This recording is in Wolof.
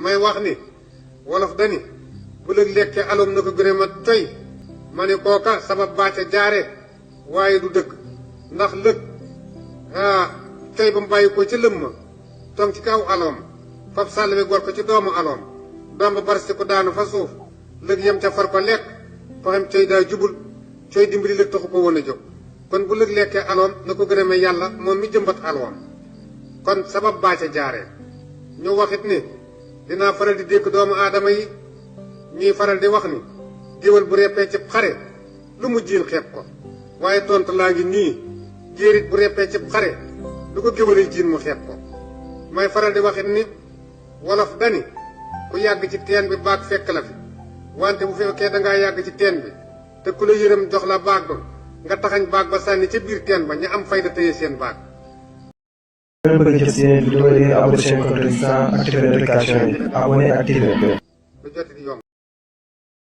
may wax ni wolof dani bu lëg lekkee aloom na ko gën a ma toy ma ne kooka sabab baa ca jaare waaye du dëgg ndax lëg toy ba mu bàyyi ko ci lëm ma toog ci kaw aloom fab sàll mi gor ko ci doomu aloom doom ba barsi ko daanu fa suuf lëg yem ca far ko lekk faxam coy daa jubul coy dimbali lëg taxu ko woon a jóg kon bu lëg lekkee aloom na ko gën a may yàlla moom mi jëmbat aloom kon sabab baa ca jaaree ñu waxit ni dinaa faral di dégg doomu aadama yi ñuy faral di wax ni géwél bu reppee cib xare lu mu jiin xeeb ko waaye tontu laa ngi nii jéerit bu reppee cib xare lu ko géwél yi jiin mu xeeb ko may faral di waxit ni wolof dani ku yàgg ci teen bi baag fekk la fi wante bu fekkee dangaa yàgg ci teen bi te ku la yërëm jox la baag ba nga taxañ baag ba sànni ca biir teen ba ña am fayda tëye seen baag. Ngeen bëgg a jot si yeneen vidéo yi abonné seen compte Résistance activé notification yi abonné activé. lu jot di yomb.